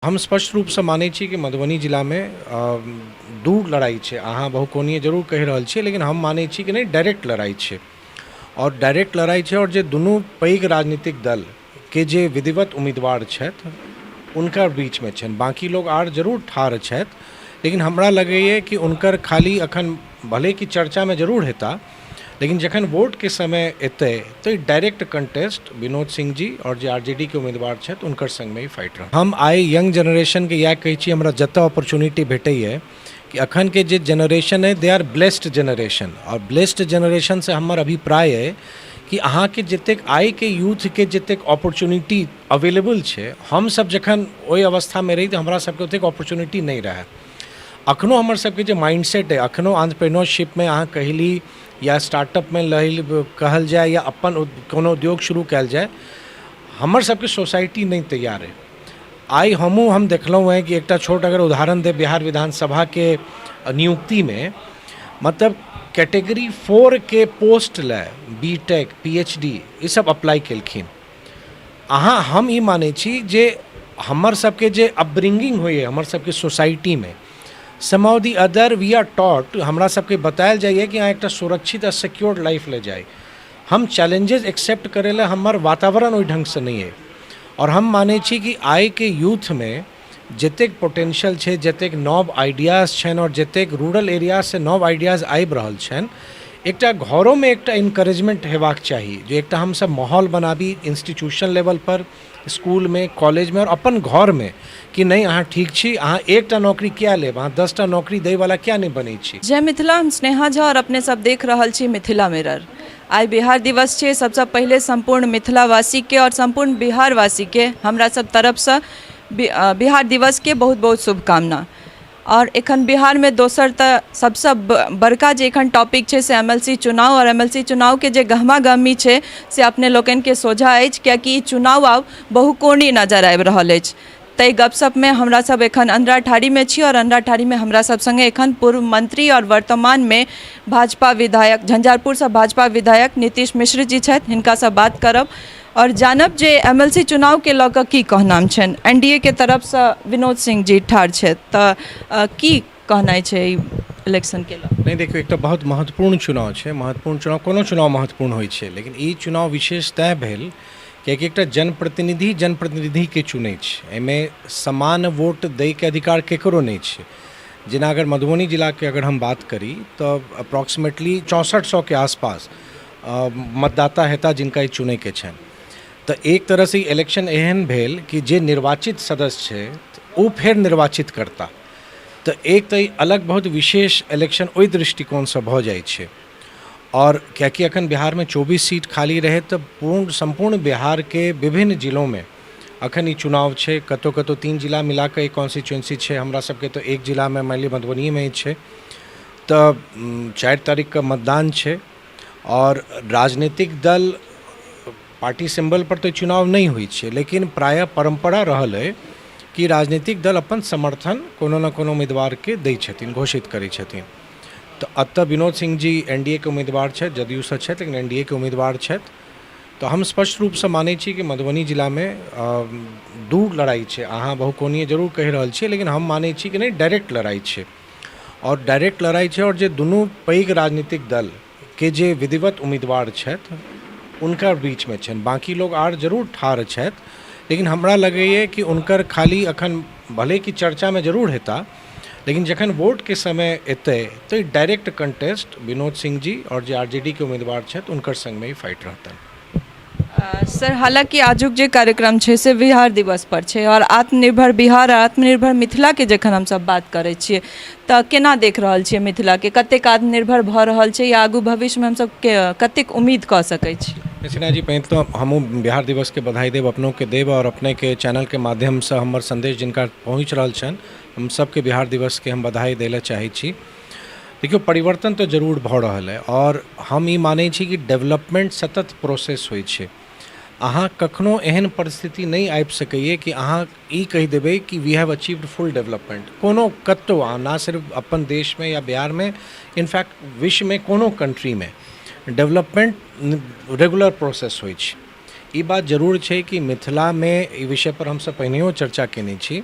हम स्पष्ट रूपसँ मानै छी कि मधुबनी जिलामे दू लड़ाइ छै। अहाँ बहुकोणीय जरूर कहि रहल छियै, लेकिन हम मानै छी कि नहि, डायरेक्ट लड़ाइ छै आओर डायरेक्ट लड़ाइ छै। आओर जे दुनू पैघ राजनीतिक दलके जे विधिवत उम्मीदवार छथि, हुनकर बीचमे छनि। बाँकी लोग आर जरूर ठाढ़ छथि, लेकिन हमरा लगैए कि हुनकर खाली एखन भले कि चर्चामे जरूर हेता, लेकिन जखन वोटके समय एतै तऽ डायरेक्ट कंटेस्ट विनोद सिंह जी आओर जे आरजेडी के उम्मीदवार छथि, हुनकर संगमे ही फाइट रहत। हम आइ यंग जनरेशनके इएह कहै छी, हमरा जतऽ अपॉर्चुनिटी भेटैए, कि अखनके जे जनरेशन अइ, they are blessed generation. आओर ब्लेस्ड जनरेशनसँ हमर अभिप्राय अइ कि अहाँके जतेक आइके यूथके जतेक अपॉर्चुनिटी अवेलेबल छै, हमसब जखन ओहि अवस्थामे रही तऽ हमरा सबके ओतेक अपॉर्चुनिटी नहि रहए। अखनो हमर सबके जे माइंडसेट अइ, अखनो आंट्रप्रेन्योरशिपमे अहाँ कहली या स्टार्टअपमे लहिल कहल जाय या अपन कोनो उद्योग शुरू कयल जाय, हमर सबके सोसाइटी नहि तैयार अइ। आइ हमहूँ हम देखलहुँ हेँ कि एकटा छोट अगर उदाहरण देब, बिहार विधानसभाके नियुक्तिमे मतलब कैटेगरी 4के पोस्ट लए बी टेक, पी एच डी ईसब अप्लाई केलखिन। अहाँ हम ई मानै छी जे हमर सबके जे अपब्रिंगिंग होइए, हमर सबके सोसाइटीमे somehow the other we are taught, हमरा सबके बतायल जाइए कि अहाँ एकटा सुरक्षित आ सिक्योर्ड लाइफ ले जाइ। हम चैलेंजेस एक्सेप्ट करै लए हमर वातावरण ओहि ढङ्गसँ नहि अइ। आओर हम मानै छी कि आइके यूथमे जतेक पोटेंशियल छै, जतेक नव आइडियाज छनि आओर जतेक रूरल एरियासँ नव आइडियाज आबि रहल छनि, एकटा घरोमे एकटा इनकरेजमेंट हेबाक चाही जे एकटा हमसब माहौल बनाबी इंस्टीट्यूशन लेवलपर, स्कूलमे, कॉलेजमे आओर अपन घरमे कि नहि, अहाँ ठीक छी, अहाँ एकटा नौकरी किया लेब, अहाँ 10टा नौकरी दैवला किया नहि बनै छी? जय मिथिला। हम स्नेहा झा और अपने सब देख रहल छी मिथिला मिरर। आइ बिहार दिवस छै। सबसँ पहिले सम्पूर्ण मिथिलावासीके और सम्पूर्ण बिहारवासीके हमरा सब तरफसँ बिहार दिवसके बहुत बहुत शुभकामना। आओर एखन बिहारमे दोसर तऽ सबसँ बड़का जे एखन टॉपिक छै से एमएलसी चुनाव। आओर एमएलसी चुनावके जे गहमा गहमी छै से अपने लोकनिके सोझा अछि, कियाकि ई चुनाव आब बहुकोणीय नजर आबि रहल अछि। ताहि गपशपमे हमरा सब एखन अंधराठाढ़ीमे छी आओर अंधराठाढ़ीमे हमरा सब सङ्गे एखन पूर्व मंत्री आओर वर्तमानमे भाजपा विधायक, झंझारपुरसँ भाजपा विधायक नीतीश मिश्र जी छथि। हिनकासँ बात करब आओर जानब जे एमएलसी चुनावके लऽ कऽ की कहनाम छनि। एनडीए के तरफसँ विनोद सिंह जी ठाढ़ छथि, तऽ की कहनाइ छै ई इलेक्शनके लऽ? नहि, देखियौ, एकटा बहुत महत्वपूर्ण चुनाव छै। महत्वपूर्ण चुनाव, कोनो चुनाव महत्वपूर्ण होइ छै, लेकिन ई चुनाव विशेष तैँ भेल कियाकि एकटा जनप्रतिनिधि जनप्रतिनिधिके चुनै छै। एहिमे समान वोट दैके अधिकार ककरो नहि छै। जेना अगर मधुबनी जिलाके अगर हम बात करी तऽ अप्रॉक्सीमेटली 6400के आसपास मतदाता हेता जिनका ई चुनैके छनि। तऽ एक तरहसँ ई इलेक्शन एहन भेल कि जे निर्वाचित सदस्य छै ओ फेर निर्वाचित करता। तऽ एक तऽ ई अलग बहुत विशेष इलेक्शन ओहि दृष्टिकोणसँ भऽ जाइ छै। आओर कियाकि एखन बिहारमे 24 सीट खाली रहै, तऽ पूर्ण सम्पूर्ण बिहारके विभिन्न जिलोमे अखन ई चुनाव छै। कतहु कतहु तीन जिला मिला कऽ एक कॉन्स्टिट्यूएंसी छै, हमरा सबके तऽ एक जिलामे, मानि लिअ मधुबनीमे छै। तऽ 4 तारीखके मतदान छै आओर राजनीतिक दल पार्टी सिम्बल पर तऽ चुनाव नहि होइ छै, लेकिन प्रायः परम्परा रहल अइ कि राजनीतिक दल अपन समर्थन कोनो ने कोनो उम्मीदवारके दै छथिन, घोषित करै छथिन। तऽ एतऽ विनोद सिंह जी एनडीए के उम्मीदवार छथि। जदयूसँ छथि, लेकिन एनडीए के उम्मीदवार छथि। तऽ हम स्पष्ट रूपसँ मानै छी कि मधुबनी जिलामे दू लड़ाइ छै। अहाँ बहुकोणीय जरूर कहि रहल छियै, लेकिन हम मानै छी कि नहि, डायरेक्ट लड़ाइ छै आओर डायरेक्ट लड़ाइ छै। आओर जे दुनू पैघ राजनीतिक दलके जे विधिवत उम्मीदवार छथि, हुनकर बीचमे छनि। बाँकी लोग आर जरूर ठाढ़ छथि, लेकिन हमरा लगैए कि हुनकर खाली एखन भले कि चर्चामे जरूर हेता, लेकिन जखन वोटके समय एतै तऽ डायरेक्ट कंटेस्ट विनोद सिंह जी आओर जे आरजेडी के उम्मीदवार छथि, हुनकर संगमे ही फाइट रहतनि। सर, हालाँकि आजुक जे कार्यक्रम छै से बिहार दिवस पर छै आओर आत्मनिर्भर बिहार, आत्मनिर्भर मिथिलाके जखन हमसब बात करै छियै तऽ केना देख रहल छियै मिथिलाके? कतेक आत्मनिर्भर भऽ रहल छै या आगू भविष्यमे हमसब कतेक उम्मीद कऽ सकै छी? सिन्हा जी, पहिने तऽ हमहूँ बिहार दिवसके बधाई देब, अपनोके देब आओर अपनेके चैनलके माध्यमसँ हमर सन्देश जिनका पहुँच रहल छनि, हम सबके बिहार दिवसके हम बधाई दै लए चाहै छी। देखियौ, परिवर्तन तऽ जरूर भऽ रहल अइ आओर हम ई मानै छी कि डेवलपमेन्ट सतत प्रोसेस होइ छै। अहाँ कखनो एहन परिस्थिति नहि आबि सकैए कि अहाँ ई कहि देबै कि we have achieved full development. कोनो कतहु अहाँ ना सिर्फ अपन देशमे या बिहारमे, इनफैक्ट विश्वमे कोनो कन्ट्रीमे डेवलपमेन्ट रेगुलर प्रोसेस होइ छै। ई बात जरूर छै कि मिथिलामे ई विषयपर हमसब पहिनहियो चर्चा केने छी।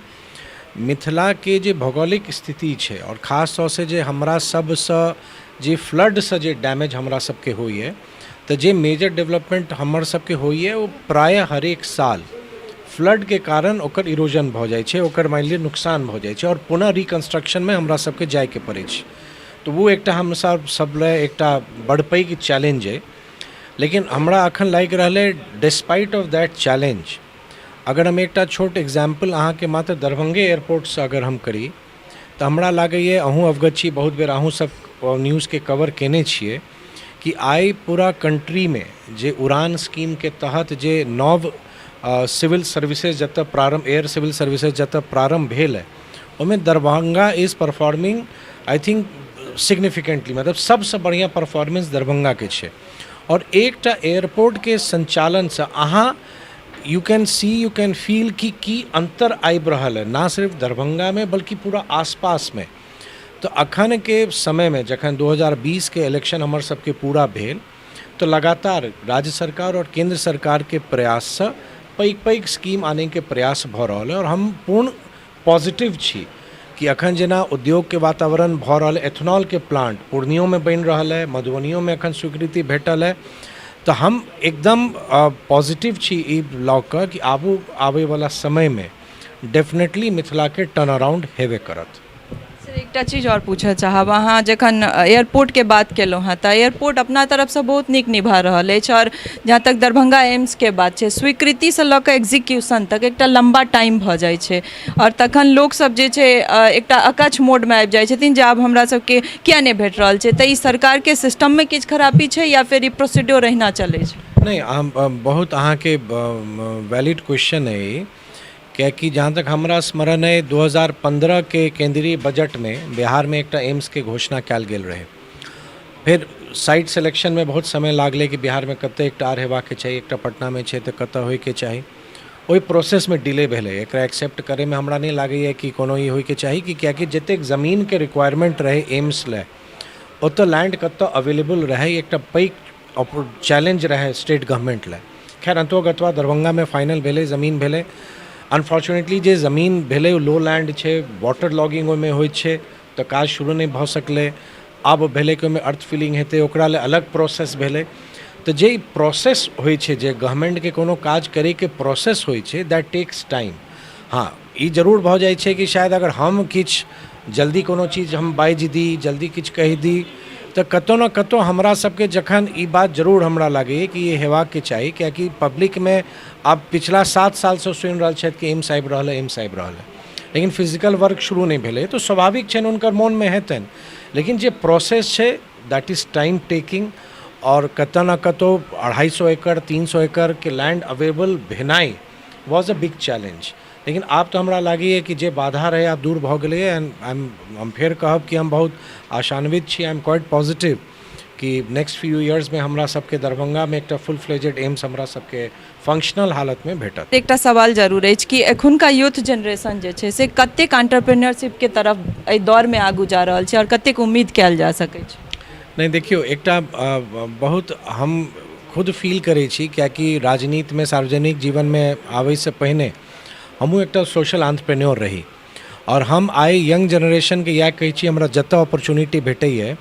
मिथिलाके जे भौगोलिक स्थिति छै आओर खास तौरसँ जे हमरा सबसँ जे फ्लडसँ जे डैमेज हमरा सबके होइए, तऽ जे मेजर डेवलपमेन्ट हमर सबके होइए ओ प्रायः हरेक साल फ्लडके कारण ओकर इरोजन भऽ जाइ छै, ओकर मानि लिअ नुकसान भऽ जाइ छै आओर पुनः रिकन्स्ट्रक्शनमे हमरा सबके जाइके पड़ै छै। तऽ ओ एकटा हमसब सब लए एकटा बड़ पैघ चैलेंज अइ। लेकिन हमरा एखन लागि रहल अइ डिस्पाइट ऑफ that challenge, अगर हम एकटा छोट एग्जाम्पल अहाँके मात्र दरभंगे एयरपोर्टसँ अगर हम करी तऽ हमरा लागैए अहूँ अवगत छी, बहुत बेर अहूँ सब न्यूजके कवर कयने छियै कि आइ पूरा कंट्रीमे जे उड़ान स्कीमके तहत जे नव सिविल सर्विसेज जतऽ प्रारम्भ, एयर सिविल सर्विसेज जतऽ प्रारम्भ भेल अइ, ओहिमे Darbhanga is performing I think significantly, मतलब सबसँ बढ़िआँ परफॉर्मेंस दरभंगाके छै। आओर एकटा एयरपोर्टके सञ्चालनसँ अहाँ you can see, you can feel कि की अन्तर आबि रहल है ना सिर्फ दरभंगामे बल्कि पूरा आसपासमे। तऽ अखनके समयमे जखन 2020के इलेक्शन हमर सबके पूरा भेल तऽ लगातार राज्य सरकार आओर केन्द्र सरकारके प्रयाससँ पैघ पैघ स्कीम आनैके प्रयास भऽ रहल है। आओर हम पूर्ण पॉजिटिव छी कि अखन जेना उद्योगके वातावरण भऽ रहल, एथनॉलके प्लांट पूर्णियोमे बनि रहल है, मधुबनियोमे अखन स्वीकृति भेटल है, तऽ हम एकदम पॉजिटिव छी ई लऽ कऽ कि आबू आबैवला समयमे डेफिनेटली मिथिलाके टर्न अराउंड हेबे करत। सर, एकटा चीज आओर पूछऽ चाहब। अहाँ जखन एयरपोर्टके बात केलहुँ हेँ तऽ एयरपोर्ट अपना तरफसँ बहुत नीक निभा रहल अछि, आओर जहाँ तक दरभंगा एम्सके बात छै, स्वीकृतिसँ लऽ कऽ एक्जीक्यूशन तक एकटा लम्बा टाइम भऽ जाइ छै आओर तखन लोकसभ जे छै एकटा अकच्छ मोडमे आबि जाइ छथिन जे आब हमरा सबके किया नहि भेट रहल छै। तऽ ई सरकारके सिस्टममे किछु खराबी छै या फेर ई प्रोसीड्योर अहिना चलै छै? नहि, बहुत अहाँके वैलिड क्वेश्चन अइ, कियाकि जहाँ तक हमरा स्मरण अइ 2015के केन्द्रीय बजटमे बिहारमे एकटा एम्सके घोषणा कयल गेल रहै। फेर साइट सेलेक्शनमे बहुत समय लागलै कि बिहारमे कतऽ एकटा आर हेबाके चाही, एकटा पटनामे छै तऽ कतऽ होइके चाही, ओहि प्रोसेसमे डिले भेलै। एकरा एक्सेप्ट करैमे हमरा नहि लागैए कि कोनो ई होइके चाही कि कियाकि जतेक जमीनके रिक्वायरमेन्ट रहै एम्स लए ओतऽ लैंड कतऽ अवेलेबल रहै, एकटा पैघ चैलेंज रहै स्टेट गवर्नमेंट लए। खैर, अंतोगत्वा दरभंगामे फाइनल भेलै, जमीन भेलै। अनफॉर्चुनेटली जे जमीन भेलै ओ लो लैंड छै, वाटर लॉगिंग ओहिमे होइ छै, तऽ काज शुरू नहि भऽ सकलै। आब भेलै कि ओहिमे अर्थ फिलिंग हेतै, ओकरा लए अलग प्रोसेस भेलै। तऽ जे ई प्रोसेस होइ छै, जे गवर्नमेंटके कोनो काज करैके प्रोसेस होइ छै, that takes time. हँ, ई जरूर भऽ जाइ छै कि शायद अगर हम किछु जल्दी कोनो चीज हम बाजि दी, जल्दी किछु कहि दी, तऽ कतहु ने कतहु हमरा सबके जखन ई बात जरूर हमरा लागैए कि ई हेबाके चाही, कियाकि पब्लिकमे आब पिछला 7 सालसँ सुनि रहल छथि कि एम्स आबि रहल हइ, एम्स आबि रहल हइ, लेकिन फिजिकल वर्क शुरू नहि भेलै, तऽ स्वाभाविक छनि हुनकर मोनमे हेतनि। लेकिन जे प्रोसेस छै that is time taking, आओर कतऽ ने कतहु 250 एकड़ 300 एकड़के लैंड अवेलेबल भेनाइ वाज अ बिग चैलेंज। लेकिन आब तऽ हमरा लागैए कि जे बाधा रहै आब दूर भऽ गेलैए। एंड I am, हम फेर कहब कि हम बहुत आशान्वित छी, I am quite positive कि नेक्स्ट फ्यू इयर्समे हमरा सबके दरभंगामे एकटा फुल फ्लेजेड एम्स हमरा सबके फंक्शनल हालतमे भेटत। एकटा सवाल जरूर अछि कि एखुनका यूथ जेनरेशन जे छै से कतेक एंटरप्रेन्योरशिपके तरफ एहि दौरमे आगू जा रहल छै आओर कतेक उम्मीद कयल जा सकै छै? नहि, देखियौ, एकटा बहुत हम खुद फील करै छी, कियाकि राजनीतिमे सार्वजनिक जीवनमे आबैसँ पहिने हमहूँ एकटा सोशल एंटरप्रेन्योर रही। आओर हम आइ यंग जेनरेशनके इएह कहै छी, हमरा जतऽ अपॉर्चुनिटी भेटैए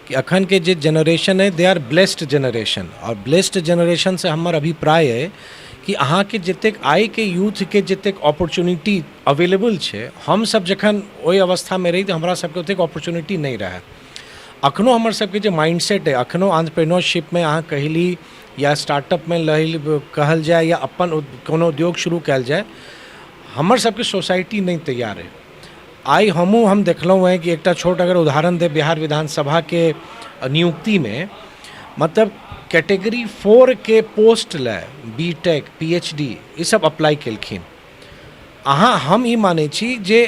कि अखनके जे जेनरेशन अइ they are blessed generation. आओर ब्लेस्ड जेनरेशनसँ हमर अभिप्राय अइ कि अहाँके जतेक आइके यूथके जतेक अपॉर्चुनिटी अवेलेबल छै, हमसब जखन ओहि अवस्थामे रही तऽ हमरा सबके ओतेक अपॉर्चुनिटी नहि रहए। अखनो हमर सबके जे माइंडसेट अइ, अखनो एंटरप्रेन्योरशिपमे अहाँ कहली या स्टार्टअपमे लहिल कहल जाय या अपन कोनो उद्योग शुरू कयल जाय, हमर सबके सोसाइटी नहि तैयार अइ। आइ हमहूँ हम देखलहुँ हेँ कि एकटा छोट अगर उदाहरण देब, बिहार विधानसभाके नियुक्तिमे मतलब कैटेगरी 4के पोस्ट लए बी टेक, पी एच डी ईसब अप्लाई केलखिन। अहाँ हम ई मानै छी जे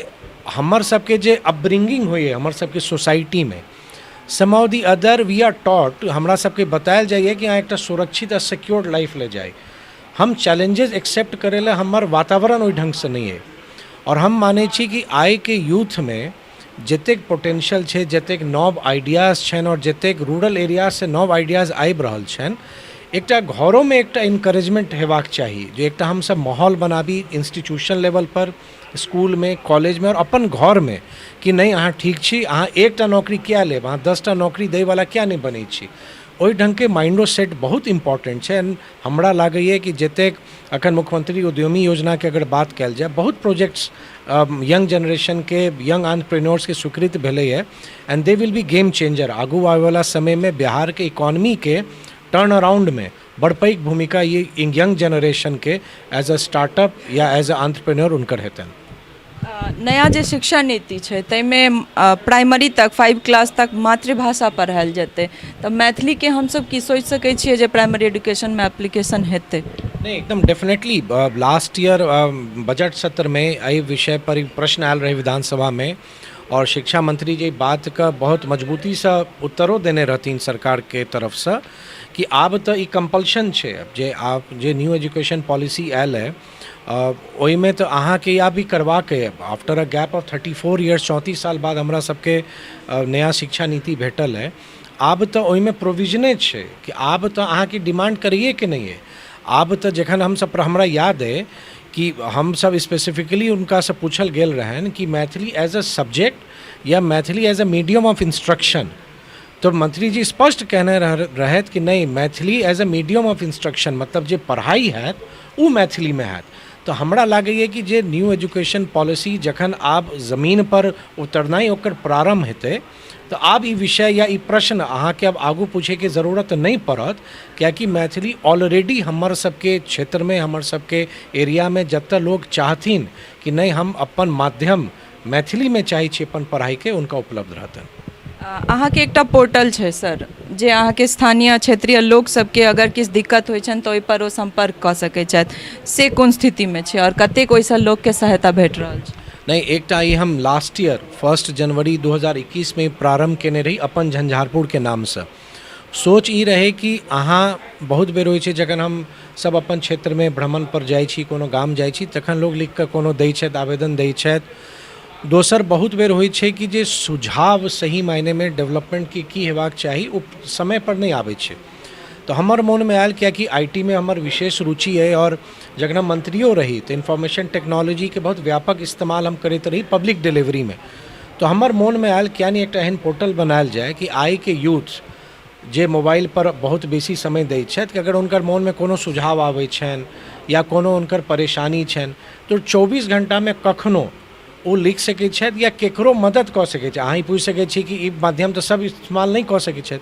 हमर सबके जे अपब्रिंगिंग होइए हमर सबके सोसाइटीमे, somehow the other we are taught, हमरा सबके बतायल जाइए कि अहाँ एकटा सुरक्षित आ सिक्योर्ड लाइफ लए जाइ। हम चैलेंजेस एक्सेप्ट करै लए हमर वातावरण ओहि ढङ्गसँ नहि अइ। आओर हम मानै छी कि आइके यूथमे जतेक पोटेंशियल छै, जतेक नव आइडियाज छनि आओर जतेक रूरल एरियासँ नव आइडियाज आबि रहल छनि, एकटा घरोमे एकटा इनकरेजमेंट हेबाक चाही जे एकटा हमसब माहौल बनाबी इंस्टीट्यूशन लेवलपर, इसकुलमे, कॉलेजमे आओर अपन घरमे कि नहि अहाँ ठीक छी, अहाँ एकटा नौकरी किया लेब, अहाँ 10टा नौकरी दैवला किया नहि बनै छी। ओहि ढङ्गके माइंडो सेट बहुत इम्पोर्टेंट छै। एंड हमरा लागैए कि जतेक अखन मुख्यमंत्री उद्यमी योजनाके अगर बात कयल जाय, बहुत प्रोजेक्ट्स यंग जेनरेशनके, यंग एंटरप्रेन्योर्सके स्वीकृत भेलैए, and they will be game changer. आगू आबैवला समयमे बिहारके इकोनॉमीके टर्न अराउंडमे बड़ पैघ भूमिका ई यंग जेनरेशनके एज अ स्टार्टअप या एज अ एंटरप्रेन्योर हुनकर हेतनि। नया जे शिक्षा नीति छै ताहिमे प्राइमरी तक 5 क्लास तक मातृभाषा पढ़ायल जेतै, तऽ मैथिलीके हमसब की सोचि सकै छियै जे प्राइमरी एजुकेशनमे एप्लीकेशन हेतै? नहि, एकदम डेफिनेटली। लास्ट ईयर बजट सत्रमे एहि विषय पर प्रश्न आयल रहै विधानसभामे आओर शिक्षा मंत्री जे बातके बहुत मजबूतीसँ उत्तरो देने रहथिन सरकारके तरफसँ कि आब तऽ ई कम्पल्शन छै जे आब जे न्यू एजुकेशन पॉलिसी आयल अइ ओहिमे तऽ अहाँके आब ई करबाक अइ। After a gap of 34 years, 34 साल बाद हमरा सबके नया शिक्षा नीति भेटल अइ। आब तऽ ओहिमे प्रोविजने छै कि आब तऽ अहाँके डिमांड करैएके नहि अइ। आब तऽ जखन हमसब, हमरा याद अइ कि हमसब स्पेसिफिकली हुनकासँ पूछल गेल रहनि कि मैथिली एज अ सब्जेक्ट या Maithili as a medium of instruction, तऽ मंत्री जी स्पष्ट कहने रहथि कि नहि, Maithili as a medium of instruction, मतलब जे पढ़ाइ हैत ओ मैथिलीमे हैत। तऽ हमरा लागैए कि जे न्यू एजुकेशन पॉलिसी जखन आब जमीनपर उतरनाइ ओकर प्रारम्भ हेतै, तऽ आब ई विषय या ई प्रश्न अहाँके आब आगू पूछैके जरूरत नहि पड़त, कियाकि मैथिली ऑलरेडी हमर सबके क्षेत्रमे, हमर सबके एरियामे जतऽ लोक चाहथिन कि नहि, हम अपन माध्यम मैथिलीमे चाहै छी अपन पढ़ाइके, हुनका उपलब्ध रहतनि। अहाँके एकटा पोर्टल छै सर, जे अहाँके स्थानीय क्षेत्रीय लोक सबके अगर किछु दिक्कत होइ छनि तऽ ओहिपर ओ सम्पर्क कऽ सकै छथि, से कोन स्थितिमे छै आओर कतेक ओहिसँ लोकके सहायता भेट रहल छै? नहि, एकटा ई हम लास्ट ईयर 1 जनवरी 2021मे प्रारम्भ केने रही अपन झंझारपुरके नामसँ। सोच ई रहै कि अहाँ बहुत बेर होइ छै जखन हम सब अपन क्षेत्रमे भ्रमणपर जाइ छी, कोनो गाम जाइ छी, तखन लोक लिखिकऽ कोनो दै छथि, आवेदन दै छथि। दोसर बहुत बेर होइ छै कि जे सुझाव सही मायनेमे डेवलपमेन्टके की हेबाक चाही ओ समयपर नहि आबै छै। तऽ हमर मोनमे आयल, कियाकि I T मे हमर विशेष रुचि अइ आओर जखन हम मंत्रियो रही तऽ इन्फॉर्मेशन टेक्नोलॉजीके बहुत व्यापक इस्तेमाल हम करैत रही पब्लिक डिलीवरीमे, तऽ हमर मोनमे आयल किया नहि एकटा एहन पोर्टल बनायल जाय कि आइके यूथ जे मोबाइलपर बहुत बेसी समय दै छथि, कि अगर हुनकर मोनमे कोनो सुझाव आबै छनि या कोनो हुनकर परेशानी छनि तऽ 24 घण्टामे कखनो ओ लिख सकै छथि या केकरो मदद कऽ सकै छै। अहाँ ई पूछि सकै छी कि ई माध्यम तऽ सब इस्तेमाल नहि कऽ सकै छथि,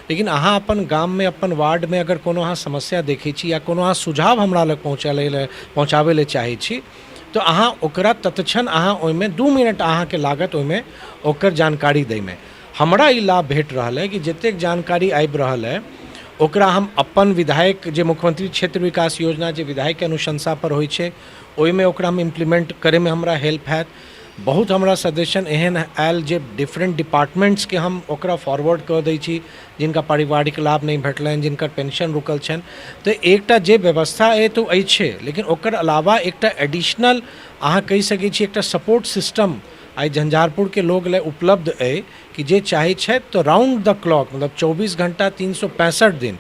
लेकिन अहाँ अपन गाममे, अपन वार्डमे अगर कोनो अहाँ समस्या देखै छी या कोनो अहाँ सुझाव हमरा लग पहुँचाबै लए चाहै छी, तऽ अहाँ ओकरा तत्क्षण अहाँ ओहिमे 2 मिनट अहाँके लागत ओहिमे ओकर जानकारी दैमे। हमरा ई लाभ भेट रहल अइ कि जतेक जानकारी आबि रहल अइ ओकरा हम अपन विधायक जे मुख्यमंत्री क्षेत्र विकास योजना जे विधायकके अनुशंसापर होइ छै ओहिमे ओकरा हम इम्प्लीमेंट करैमे हमरा हेल्प हैत। बहुत हमरा सजेशन एहन आयल जे डिफरेंट डिपार्टमेंट्सके हम ओकरा फॉरवर्ड कऽ दै छी, जिनका पारिवारिक लाभ नहि भेटलनि, जिनकर पेंशन रुकल छनि। तऽ एकटा जे व्यवस्था अइ तऽ ओ अछि, लेकिन ओकर अलावा एकटा एडिशनल अहाँ कहि सकै छी एकटा सपोर्ट सिस्टम आइ झंझारपुरके लोक लए उपलब्ध अइ कि जे चाहै छथि तऽ राउंड द क्लॉक, मतलब 24 घंटा 365 दिन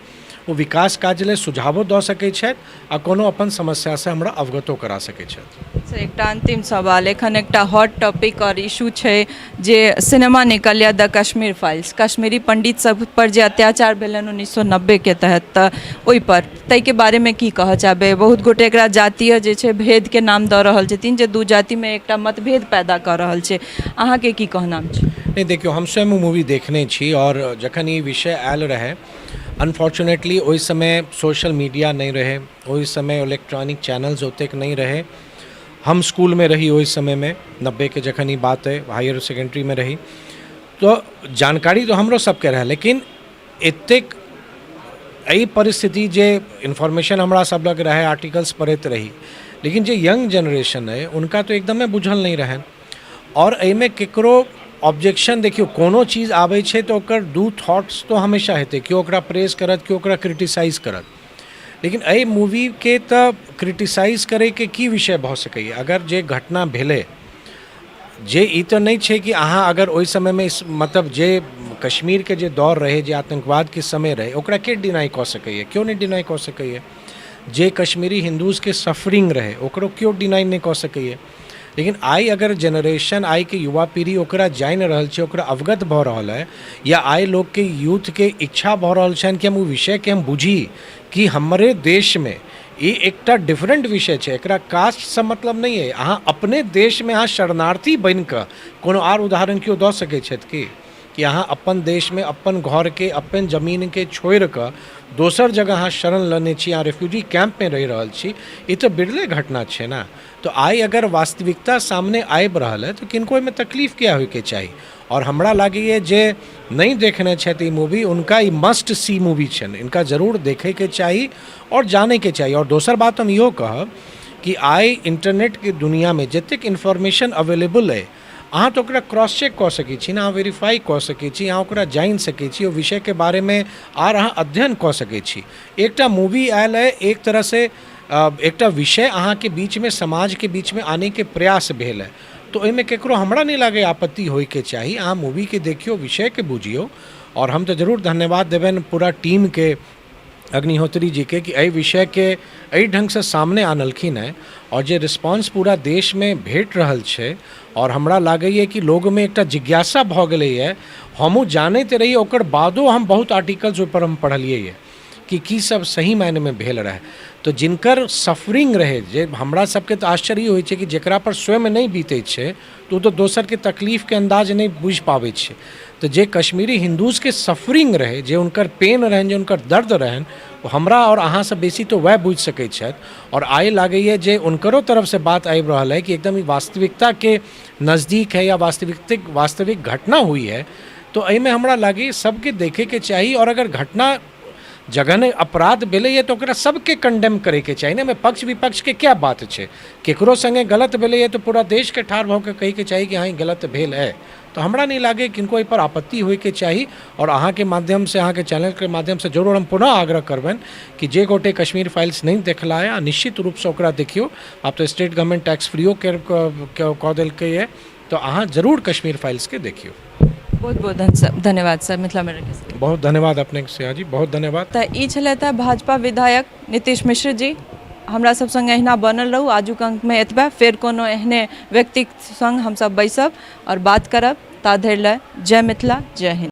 ओ विकास काज लेल सुझावो दऽ सकै छथि आ कोनो अपन समस्यासँ हमरा अवगतो करा सकै छथि। सर, एकटा अंतिम सवाल, एखन एकटा हॉट टॉपिक आओर इशू छै जे सिनेमा निकलल द कश्मीर फाइल्स, कश्मीरी पंडित सब पर जे अत्याचार भेलनि 1990के तहत, तऽ ओहिपर ताहिके बारेमे की कहऽ चाहबै? बहुत गोटे एकरा जातीय जे छै भेदके नाम दऽ रहल छथिन जे दू जातिमे एकटा मतभेद पैदा कऽ रहल छै, अहाँके की कहनाम छै? नहि, देखियौ, हम स्वयं ओ मूवी देखने छी आओर जखन ई विषय आयल रहै, अनफॉर्चुनेटली ओहि समय सोशल मीडिया नहि रहै, ओहि समय इलेक्ट्रॉनिक चैनल्स ओतेक नहि रहै। हम स्कूलमे रही ओहि समयमे, 90के जखन ई बात अइ, हायर सेकेण्ड्रीमे रही, तऽ जानकारी तऽ हमरो सबके रहै, लेकिन एतेक एहि परिस्थिति जे इन्फॉर्मेशन हमरा सब लग रहै, आर्टिकल्स पढ़ैत रही, लेकिन जे यंग जेनरेशन अइ हुनका तऽ एकदमे बुझल नहि रहनि। आओर एहिमे केकरो ऑब्जेक्शन, देखियौ, कोनो चीज आबै छै तऽ ओकर दू थॉट्स तऽ हमेशा हेतै, केओ ओकरा प्रेस करत, केओ ओकरा क्रिटिसाइज करत, लेकिन एहि मूवीके तऽ क्रिटिसाइज करैके की विषय भऽ सकैए? अगर जे घटना भेलै, जे ई तऽ नहि छै कि अहाँ अगर ओहि समयमे मतलब जे कश्मीरके जे दौर रहै, जे आतङ्कवादके समय रहै, ओकरा के डिनाइ कऽ सकैए? केओ नहि डिनाइ कऽ सकैए। जे कश्मीरी हिन्दूजके सफरिंग रहै, ओकरो केओ डिनाइ नहि कऽ सकैए। लेकिन आइ अगर जेनरेशन, आइके युवा पीढ़ी ओकरा जानि रहल छै, ओकरा अवगत भऽ रहल है, या आइ लोकके यूथके इच्छा भऽ रहल छनि कि हम ओ विषयके हम बुझी कि हमरे देशमे ई एकटा डिफरेंट विषय छै, एकरा कास्टसँ मतलब नहि अइ। अहाँ अपने देशमे अहाँ शरणार्थी बनि कऽ, कोनो आर उदाहरण केओ दऽ सकै छथि की कि अहाँ अपन देशमे अपन घरके अपन जमीनके छोड़ि कऽ दोसर जगह अहाँ शरण लेने छी, अहाँ रेफ्यूजी कैम्पमे रहि रहल छी? ई तऽ बिरले घटना छै ने। तऽ आइ अगर वास्तविकता सामने आबि रहल हइ तऽ किनको एहिमे तकलीफ किया होइके चाही? आओर हमरा लागैए जे नहि देखने छथि ई मूवी, हुनका ई मस्ट सी मूवी छनि, इनका जरूर देखैके चाही आओर जानैके चाही। आओर दोसर बात हम इहो कहब कि आइ इन्टरनेटके दुनिआँमे जतेक इन्फॉर्मेशन अवेलेबल अइ, अहाँ तऽ ओकरा क्रॉस चेक कऽ सकै छी ने, अहाँ वेरीफाइ कऽ सकै छी, अहाँ ओकरा जानि सकै छी, ओ विषयके बारेमे आर अहाँ अध्ययन कऽ सकै छी। एकटा मूवी आयल अइ, एक तरहसँ एकटा विषय अहाँके बीचमे, समाजके बीचमे आनैके प्रयास भेल अइ, तऽ ओहिमे ककरो हमरा नहि लागैए आपत्ति होइके चाही। अहाँ मूवीके देखियौ, विषयके बुझियौ। आओर हम तऽ जरूर धन्यवाद देबनि पूरा टीमके, अग्निहोत्री जीके, कि एहि विषयके एहि ढङ्गसँ सामने आनलखिन हेँ आओर जे रिस्पॉन्स पूरा देशमे भेट रहल छै, आओर हमरा लागैए कि लोगमे एकटा जिज्ञासा भऽ गेलैए। हमहूँ जानैत रही, ओकर बादो हम बहुत आर्टिकल्स ओहिपर हम पढ़लियैए कि की सब सही मायनेमे भेल रहै। तऽ जिनकर सफरिंग रहै, जे हमरा सबके तऽ आश्चर्य होइ छै कि जकरा पर स्वयं नहि बीतै छै तऽ ओ तऽ दोसरके तकलीफके अन्दाज नहि बुझि पाबै छै। तऽ जे कश्मीरी हिन्दूजके सफरिंग रहै, जे हुनकर पेन रहनि, जे हुनकर दर्द रहनि, ओ हमरा आओर अहाँसँ बेसी तऽ वएह बुझि सकै छथि। आओर आइ लागैए जे हुनकरो तरफसँ बात आबि रहल है कि एकदम ई वास्तविकताके नजदीक है या वास्तविक वास्तविक घटना हुई है, तऽ एहिमे हमरा लागैए सबके देखैके चाही। आओर अगर घटना जघन्य अपराध भेलैए तऽ ओकरा सबके कंडेम करैके चाही ने। एहिमे पक्ष विपक्षके क्या बात छै? केकरो सङ्गे गलत भेलैए तऽ पूरा देशके ठाढ़ भऽ कऽ कहैके चाही कि हँ, ई गलत भेल है। तऽ हमरा नहि लागैए किनको एहिपर आपत्ति होइके चाही। आओर अहाँके माध्यमसँ, अहाँके चैनलके माध्यमसँ जरूर हम पुनः आग्रह करबनि कि जे गोटे कश्मीर फाइल्स नहि देखला है, निश्चित रूपसँ ओकरा देखियौ। आब तऽ स्टेट गवर्नमेंट टैक्स फ्रीओ कऽ देलकैए, तऽ अहाँ जरूर कश्मीर फाइल्सके देखियौ। बहुत बहुत धन्यवाद सर, मिथिला मिररके संग। बहुत धन्यवाद अपनेके सिया जी, बहुत धन्यवाद। तऽ ई छलथि हँ भाजपा विधायक नीतीश मिश्र जी। हमरा सब संगे अहिना बनल रहू। आजुक अंकमे एतबे, फेर कोनो एहने व्यक्तिक संग हमसब बैसब आओर बात करब। ता धरि लए जय मिथिला, जय हिन्द।